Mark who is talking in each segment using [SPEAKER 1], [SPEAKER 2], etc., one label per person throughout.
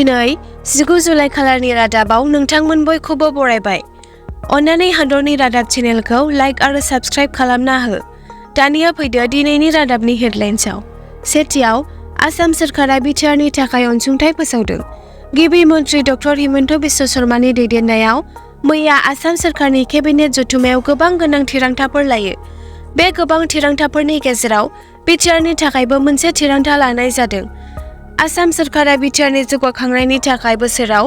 [SPEAKER 1] दिनै 19 जुलाइ खालारनि रादाबाव नोंथांमोन बयखौबो बरायबाय। अन्नानै हादरनि रादाब चेनेलखौ लाइक आरो साबस्क्राइब खालामना हो। दानिया फैदो दिनैनि रादाबनि हेडलाइन्सआव। सेथियाव, आसाम सोरखारा बिटिआरनि थाखाय अनसुंथाइ फोसावदों। गिबि मन्त्रि डक्टर हिमन्त बिश्व शर्मानि दैदेननायाव मैया आसाम सोरखारनि केबिनेट जथुमायाव गोबां गोनां थिरांथाफोर लायो। बे गोबां थिरांथाफोरनि गेजेराव बिटिआरनि थाखायबो मोनसे थिरांथा लानाय जादों। आसाम सोरखारा बिटिआरनि जौगाखांनायनि थाखाय बोसोराव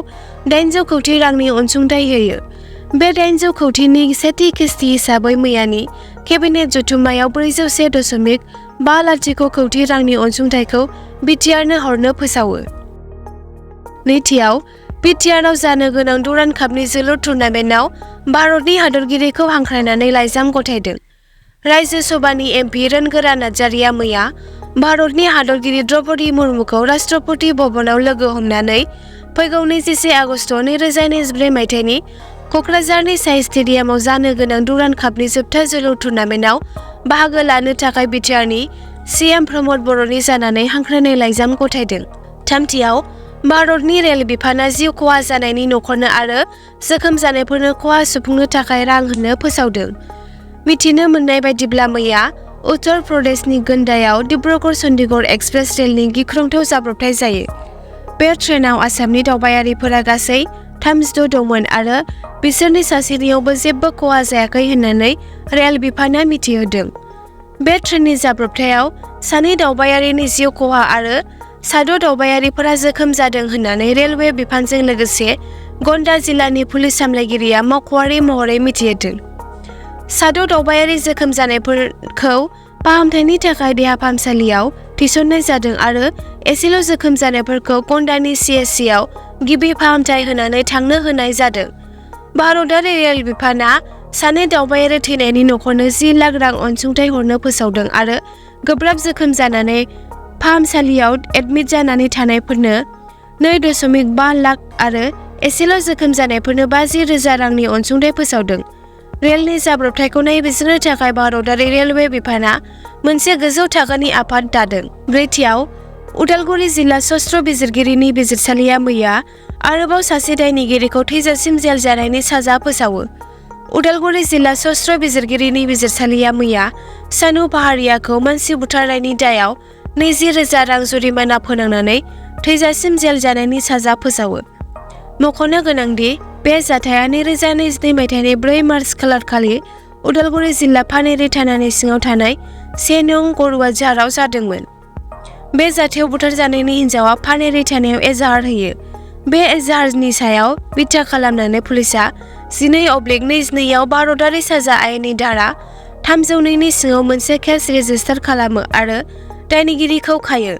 [SPEAKER 1] 800 कौटि रांनि अनसुंथाइ होयो। बे 800 कौटिनि सेथि किस्ति हिसाबै मैयानि केबिनेट जथुमायाव 401.50 कौटि रांनि अनसुंथाइखौ बिटिआरनो हरनो फोसावो। नैथियाव, बिटिआरआव जानो गोनां डुरान्ड कापनि जोलुर टुर्नामेन्टआव भारतनि हादरगिरिखौ हांख्रायनानै लाइजाम गथायदों। रायजो सभानि एमपि रोनगोरा नार्जारिया मैया भारतनि हादरगिरि द्रौपदी मुर्मुखौ राष्ट्रपति भवनाव लोगो हमनानै फैगौ 21 आगस्ट 2024 मायथाइनि क'क्राझारनि साई स्टेडियामाव जानो गोनां डुरान्ड कापनि जोबथा जोलुर टुर्नामेन्टआव बाहागो लानो थाखाय बिटिआरनि सीएम प्रमद बर'नि जानानै हांख्रायनाय लाइजाम गथायदों। थामथियाव, भारतनि रेल बिफाना जिउ खहा जानायनि नखरनो आरो जोखोम जानायफोरनो खहा सुफुंनो थाखाय रां होनो फोसावदों। मिथिनो मोननाय बायदिब्ला मैया उत्तर प्रदेशनि गोन्डायाव डिब्रुगड़ चन्डीगढ़ एक्सप्रेस रेलनि गिख्रंथाव जाब्रबथाय जायो। बे ट्रेनाव आसामनि दावबायारिफोरा गासै 36 दंमोन आरो बिसोरनि सासेनियावबो जेबो खहा जायाखै होननानै रेल बिफाना मिथिहोदों। बे ट्रेननि जाब्रबथायाव 2 दावबायारिनि जिउ खहा आरो 6 दावबायारिफोरा जोखोम जादों होननानै रेलवे बिफानजों लोगोसे गन्डा जिल्लानि पुलिस सामलायगिरिया मावख'आरि महरै मिथिहोदों। 6 दावबायारि जोखोम जानायफोरखौ फाहामथायनि थाखाय देहा फाहामसालियाव थिसननाय जादों आरो एसेल' जोखोम जानायफोरखौ गन्डानि सीएचसीआव गिबि फाहामथाय होनानै थांनो होनाय जादों। भारतारि रेल बिफाना 2 दावबायारि थैनायनि नखरनो 10 लाख रां अनसुंथाइ हरनो फोसावदों आरो गोब्राब जोखोम जानानै फाहामसालियाव एडमिट जानानै थानायफोरनो 2.5 लाख आरो एसेल' जोखोम जानायफोरनो 50,000 रांनि अनसुंथाइ फोसावदों। रेलनि जाब्रबथायखौ नायबिजिरनो थाखाय भारतारि रेलवे बिफाना मोनसे गोजौ थाखोनि आफाद दादों। ब्रैथियाव, उदालगुरि जिल्ला सस्त्र बिजिरगिरिनि बिजिरसालिया मैया आरोबाव सासे दायनिगिरिखौ थैजासिम जेल जानायनि साजा फोसावो। उदालगुरि जिल्ला सस्त्र बिजिरगिरिनि बिजिरसालिया मैया सानु पाहारियाखौ मानसि बुथारनायनि दायाव 20,000 रां जुरिमाना फोनांनानै थैजासिम जेल जानायनि साजा फोसावो। मख'नो गोनांदि बे जाथाया 2022 मायथाइनि 4 मार्च खालारखालि उदालगुरि जिल्ला पानेरि थानानि सिङाव थानाय 1 नं गरुवाझाराव जादोंमोन। बे जाथायाव बुथारजानायनि हिन्जावा पानेरि थानायाव एजाहार होयो। बे एजाहारनि सायाव बिथा खालामनानै पुलिसआ 12/22 आव भारतारि साजा आयेननि धारा 302 नि सिङाव मोनसे केस रेजिस्टार खालामो आरो दायनिगिरिखौ खायो।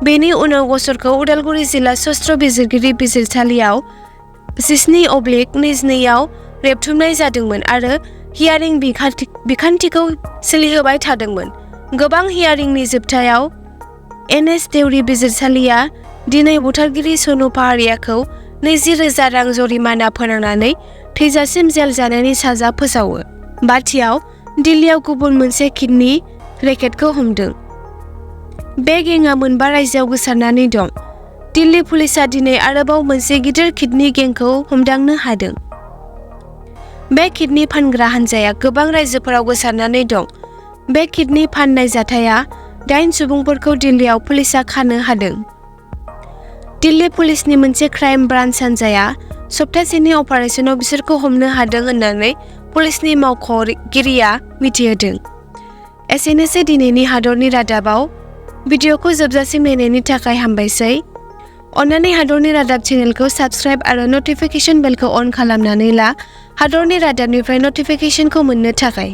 [SPEAKER 1] बेनि उनाव गसरखौ उदालगुरि जिल्ला सस्त्र बिजिरगिरि बिजिरसालियाव 17/22 आव रेबथुमनाय जादोंमोन आरो हियारिं बिखान्थिखौ सोलिहोबाय थादोंमोन। गोबां हियारिंनि जोबथायाव एनएस देउरि बिजिरसालिया दिनै बुथारगिरि सनु पाहारियाखौ 20,000 रां जरिमाना फोनांनानै थैजासिम जेल जानायनि साजा फोसावो। बाथियाव, दिल्लीयाव गुबुन मोनसे किडनि रेकेटखौ हमदों। बे गेंआ मोनबा रायजोआव गोसारनानै दं। दिल्ली पुलिसआ दिनै आरोबाव मोनसे गिदिर किडनि गेंखौ हमदांनो हादों। बे किडनि फानग्रा हान्जाया गोबां रायजोफोराव गोसारनानै दं। बे किडनि फाननाय जाथाया 8 सुबुंफोरखौ दिल्लीयाव पुलिसआ खानो हादों। दिल्ली पुलिसनि मोनसे क्राइम ब्रान्च हान्जाया सप्तासेनि अपारेशनाव बिसोरखौ हमनो हादों होननानै पुलिसनि मावख'गिरिया मिथिहोदों। एसेनोसै दिनैनि हादरनि रादाबाव। भिडिअखौ जोबजासिम नायनायनि थाखाय हामबायसै। अन्नानै हादरनि रादाब चेनेलखौ साबस्क्राइब आरो नटिफिकेशन बेलखौ अन खालामनानै ला हादरनि रादाबनिफ्राय नटिफिकेशनखौ मोननो थाखाय।